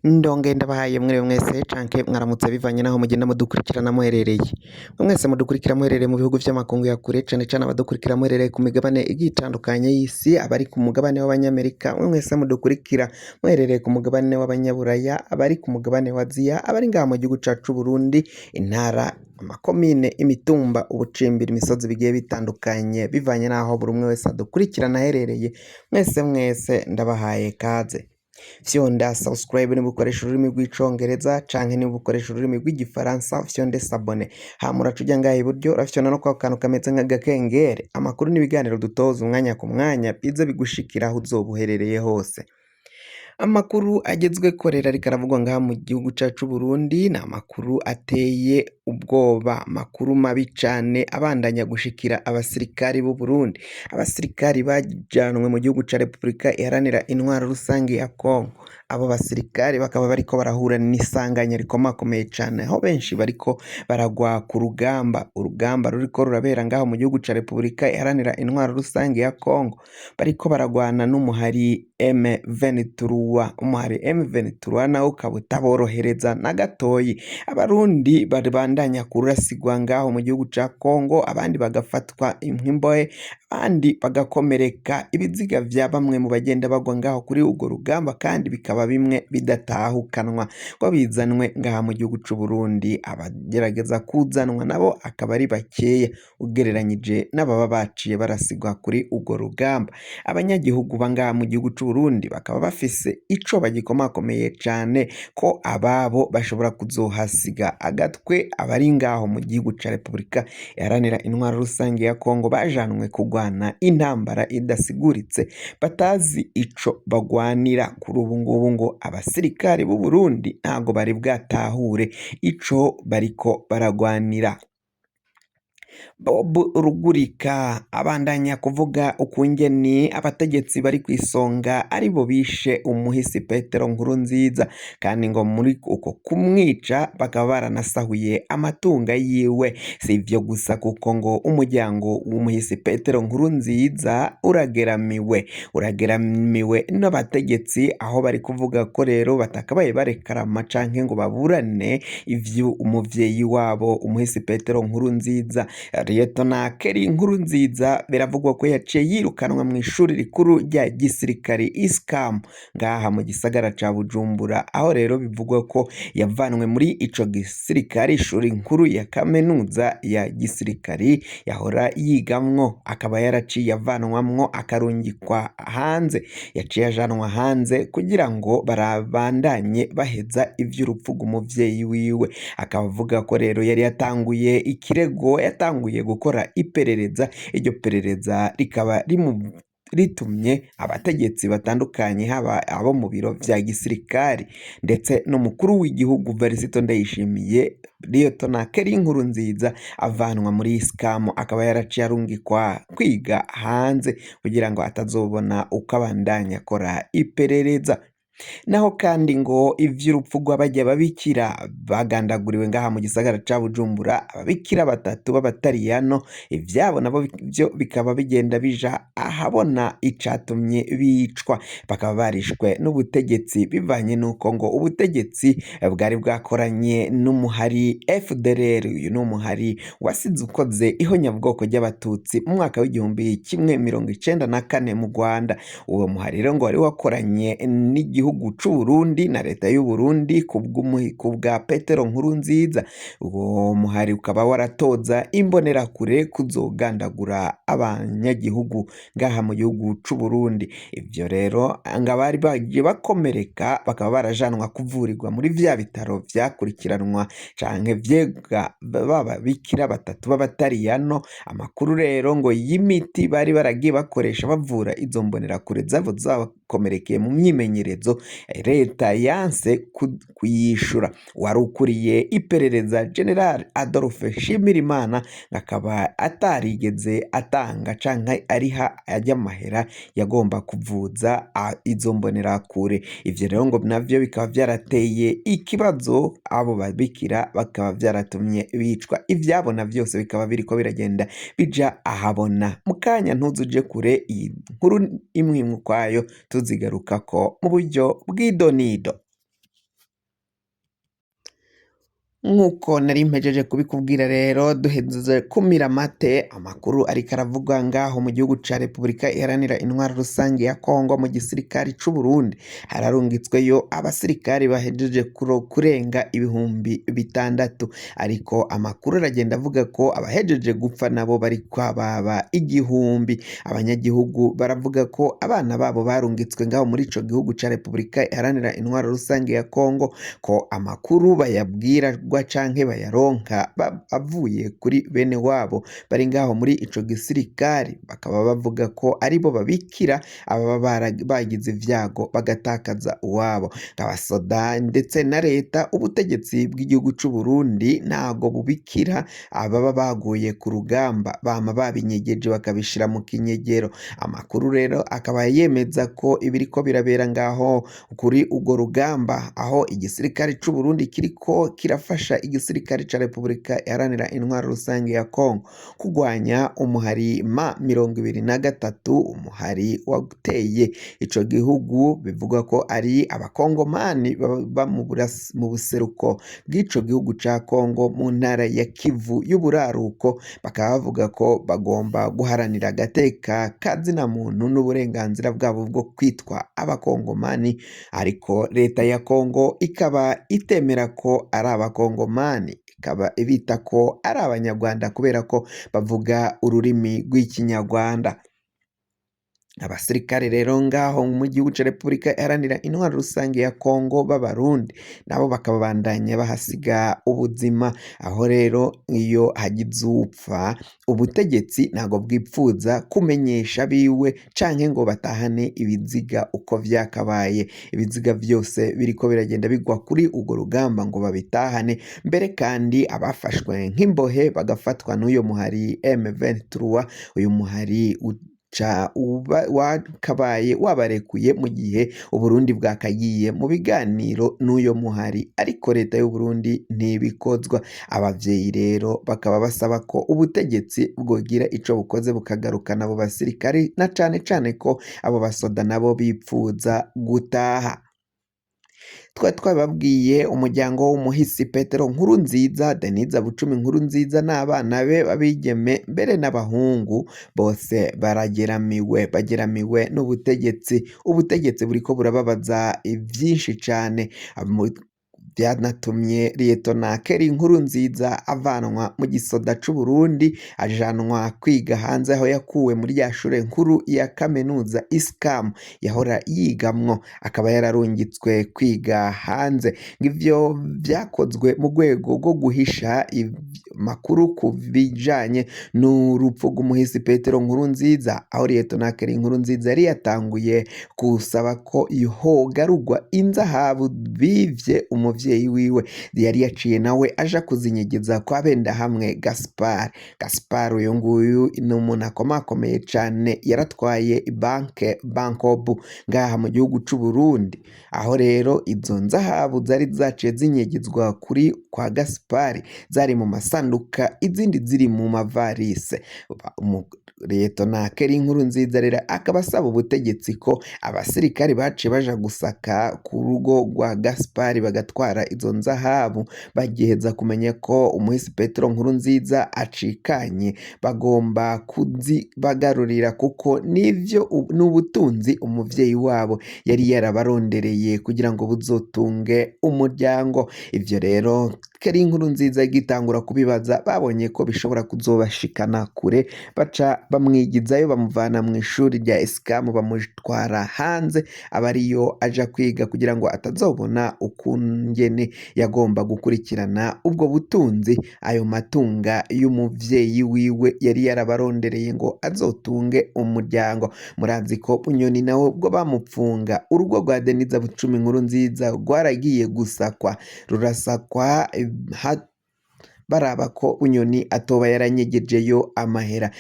Ndongeye ndabahaye mwiriwe mwese canke mwaramutse bivanye naho mugenda mudukurikirana muherereye. Mwe mwese mudukurikira muherereye mu bihugu vy'amakungu ya kure cane cane abadukurikira muherereye ku migabane igiye itandukanye y'isi, abari ku mugabane w'abanyamerika, mwe mwese mudukurikira muherereye ku mugabane w'abanyaburaya, abari ku mugabane wa Aziya, abari ngaha mu gihugu cacu c'Uburundi, intara, amakomine, imitumba, ubucimbiri, imisozi bigiye bitandukanye bivanye naho buri umwe wese adukurikirana aherereye, mwese mwese ndabahaye kaze. Fyonda subscribe niba ukoresha ururimi rw'icongereza canke niba ukoresha ururimi rw'igifaransa fyonde s'abonner, hama uraca uja ngaha iburyo urafyonda no kwako kantu kameze nk'agakengeri, amakuru n'ibiganiro dutoza umwanya ku mwanya bize bigushikira aho uzoba uherereye hose. Amakuru agezweko rero ariko aravugwa ngaha mu gihugu cacu c'Uburundi ni amakuru ateye ubwoba, amakuru mabi cane abandanya gushikira abasirikari b'u Burundi. Abasirikari bajanwe mu gihugu ca Repubulika Iharanira Intwaro Rusangi ya Kongo. Abo basirikari bakaba bariko barahura n'isanganya rikomakomeye cane, aho benshi bariko baragwa ku rugamba, urugamba ruriko rurabera ngaho mu gihugu ca Repubulika Iharanira Intwaro Rusangi ya Kongo. Bariko baragwana n'umuhari M23, umuhari M23 nawo ukaba utaborohereza na gatoyi. Abarundi babandanya kurasigwa ngaho mu gihugu ca Kongo, abandi bagafatwa nk'imbohe, abandi bagakomereka. Ibiziga vya bamwe mu bagenda bagwa ngaho kuri urwo rugamba kandi bikaba bimwe bidatahukanwa ngo bizanwe ngaha mu gihugu c'Uburundi. Abagerageza kuzanwa nabo akaba ari bakeya ugereranyije n'ababa baciye barasigwa kuri urwo rugamba. Abanyagihugu ba ngaha mu gihugu c'Uburundi bakaba bafise ico bagikomakomeye cane ko ababo bashobora kuzohasiga agatwe abari ngaho mu gihugu ca Repubulika Iharanira Intwaro Rusangi ya Kongo bajanwe kugwana intambara idasiguritse batazi ico bagwanira. Kuri ubu ngubu ngo abasirikare b'u Burundi ntago bari bwatahure ico bariko baragwanira. Bob Rugurika abandanya kuvuga ukungene abategetsi bari kw'isonga aribo bishe umuhisi Petero Nkurunziza, kandi ngo muri uko kumwica bakaba baranasahuye amatunga yiwe. Si ivyo gusa kuko ngo umuryango w'umuhisi Petero Nkurunziza urageramiwe n'abategetsi, aho bari kuvuga ko rero batakabaye barekarama canke ngo baburane ivyo umuvyeyi wabo umuhisi Petero Nkurunziza. Liyetona Kelly Nkurunziza biravugwa ko yaciye yirukanwa mu ishuri rikuru rya gisirikari ISCAM ngaha mu gisagara ca Bujumbura, aho rero bivugwa ko yavanwe muri ico gisirikari, ishuri nkuru ya kaminuza ya gisirikari yahora yigamwo, akaba yaraciye avanwamwo akarungikwa hanze. Yaciye ajanwa hanze kugira ngo barabandanye baheza ivy'urupfu rw'umuvyeyi wiwe. Akaba avuga ko rero yari yatanguye ikirego, yatanguye gukora iperereza, iryo perereza rikaba ritumye abategetsi batandukanye haba abo mu biro vya gisirikari ndetse n'umukuru w'igihugu Varisito Ndayishimiye, Liyetona Kelly Nkurunziza avanwa muri ISCAM, akaba yaraciye arungikwa kwiga hanze kugira ngo atazobona uko abandanya akora iperereza. Naho kandi ngo ivy'urupfu rw'abarya babikira bagandaguriwe ngaha mu gisagara ca Bujumbura, ababikira batatu b'abatariyano, ivyabo nabo vyo bikaba bigenda bija ahabona icatumye bicwa, bakaba barishwe n'ubutegetsi bivanye n'uko ngo ubutegetsi bwari bwakoranye n'umuhari FDLR. Uyu ni umuhari wasize ukoze ihonyabwoko ry'abatutsi mu mwaka w'1194 mu Rwanda. Uwo muhari rero ngo wari wakoranye n'igihugu c'Uburundi na leta y'Uburundi kubwa Petero Nkurunziza. Uwo muhari ukaba waratoza imbonerakure kuzogandagura abanyagihugu ngaha mu gihugu c'Uburundi. Ivyo rero ngo abari bagiye bakomereka bakaba barajanwa kuvurirwa muri vya bitaro vyakurikiranwa canke vyega b'ababikira batatu b'abatariyano. Amakuru rero ngo y'imiti bari baragiye bakoresha bavura izo mbonerakure zabo zakomerekeye mu myimenyerezo, leta yanse kuyishura. Wari ukuriye iperereza General Adolphe Nshimirimana akaba atarigeze atanga canke ariha ajya amahera yagomba kuvuza izo mbonerakure. Ivyo rero ngo navyo bikaba vyarateye ikibazo abo babikira, bakaba vyaratumye bicwa. Ivyabona vyose bikaba biriko biragenda bija ahabona. Mu kanya ntuzuje kure, iyi nkuru imwe imwe ukwayo tuzigarukako mu buryo bw'idonido. Nk'uko nari mpejeje kubikubwira rero duhejeje kumira amate amakuru ariko aravugwa ngaho mu gihugu ca Repubulika Iharanira Intwaro Rusange ya Kongo mu gisirikari c'u Burundi hararungitsweyo abasirikari bahejeje kurenga 6000 ariko amakuru aragenda avuga ko abahejeje gupfa nabo bari kwababa 1000. Abanyagihugu baravuga ko abana babo barungitswe ngaho muri ico gihugu ca Repubulika Iharanira Intwaro Rusange ya Kongo ko amakuru bayabwirwa canke bayaronka avuye kuri bene wabo bari ngaho muri ico gisirikari, bakaba bavuga ko aribo babikira ababa bagize ivyago bagatakaza uwabo. Abasoda ndetse na leta, ubutegetsi bw'igihugu c'u Burundi ntago bubikira ababa baguye ku rugamba, bama babinyegeje bakabishira mu kinyegero. Amakuru rero akaba yemeza ko ibiriko birabera ngaho kuri urwo rugamba, aho igisirikare c'u Burundi kiriko kirafasha igisirikare ca Repubulika Iharanira Intwaro Rusange ya Kongo kugwanya umuhari M23, umuhari wateye ico gihugu, bivugwa ko ari abakongomani baba mu buseruko bw'ico gihugu ca Kongo mu ntara ya Kivu y'uburaruko, bakaba bavuga ko bagomba guharanira agateka ka zina muntu n'uburenganzira bwabo bwo kwitwa abakongomani, ariko leta ya Kongo ikaba itemera ko ari abakongomani, ikaba ibita ko ari abanyarwanda kubera ko bavuga ururimi rw'ikinyarwanda. Abasirikare rero ngaho mu gihugu ca Repubulika Iharanira Intwaro Rusange ya Kongo b'Abarundi nabo bakabandanya bahasiga ubuzima, aho rero iyo hagize uwupfa ubutegetsi ntabwo bwipfuza kumenyesha biwe canke ngo batahane ibiziga uko vyakabaye. Ibiziga vyose biriko biragenda bigwa kuri urwo rugamba ngo babitahane, mbere kandi abafashwe nk'imbohe bagafatwa n'uyo muhari M23, uyu muhari ca wakabaye wabarekuye mu gihe Uburundi bwakagiye mu biganiro n'uyo muhari, ariko leta y'Uburundi ntibikozwa. Abavyeyi rero bakaba basaba ko ubutegetsi bwogira ico bukoze bukagarukana abo basirikari, na cane cane ko abo basoda nabo bipfuza gutaha. Twari twababwiye umuryango w'umuhisi Petero Nkurunziza, Denise Bucumi Nkurunziza n'abana be b'abigeme mbere n'abahungu bose barageramiwe, bageramiwe n'ubutegetsi. Ubutegetsi buriko burababaza vyinshi cane, vyanatumye Liyetona Kelly Nkurunziza avanwa mu gisoda c'Uburundi ajanwa kwiga hanze, aho yakuwe muri ya shure nkuru ya kaminuza ISCAM yahora yigamwo, akaba yararungitswe kwiga hanze. Ivyo vyakozwe mu rwego rwo guhisha amakuru ku bijanye n'urupfu rw'umuhisi Petero Nkurunziza, aho Liyetona Kelly Nkurunziza yari yatanguye gusaba ko hogarurwa inzahabu bivye umuvyeyi wiwe, yari yaciye nawe aja kuzinyegeza kwa Bendahamwe Gaspard. Gaspard uyu nguyu ni umuntu akomakomeye cane, yaratwaye banke Bankobu ngaha mu gihugu c'u Burundi, aho rero izo nzahabu zari zaciye zinyegezwa kuri kwa Gaspard, zari mu masanduka izindi ziri mu mavarise. Liyetona Kelly Nkurunziza rero akaba asaba ubutegetsi ko abasirikari baciye baja gusaka ku rugo rwa Gaspard bagatwara izo nzahabu, bagiheza kumenya ko umuhisi Petero Nkurunziza acikanye, bagomba kuzibagarurira kuko nivyo n'ubutunzi umuvyeyi wabo yari yarabarondereye kugira ngo buzotunge umuryango. Ivyo rero Kelly Nkurunziza agitangura kubibaza, babonye ko bishobora kuzobashikana kure, baca bamwigizayo bamuvana mu ishuri rya ISCAM bamutwara hanze, aba ariyo aja kwiga kugira ngo atazobona ukungene yagomba gukurikirana ubwo butunzi, ayo matunga y'umuvyeyi wiwe yari yarabarondereye ngo azotunge umuryango. Murazi ko Bunyoni nawe ubwo bamupfunga, urugo rwa Denise Bucumi Nkurunziza rwaragiye gusakwa, rurasakwa baraba ko Bunyoni atoba yaranyegejeyo amahera.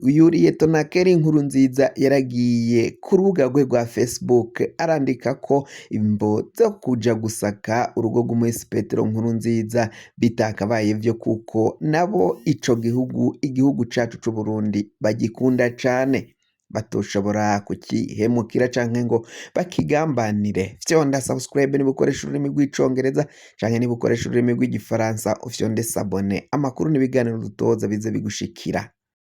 Uyu Liyetona Kelly Nkurunziza yaragiye ku rubuga rwe rwa Facebook arandika ko imvo zo kuja gusaka urugo rw'umuhisi Petero Nkurunziza bitakabaye vyo, kuko nabo ico gihugu, igihugu cacu c'Uburundi bagikunda cane. batoshobora kukihemukira canke ngo bakigambanire. Fyonda subscribe niba ukoresha ururimi rw'Icongereza, canke niba ukoresha ururimi rw'Igifaransa ufyonde s'abonner. Amakuru n'ibiganiro dutoza bize bigushikira.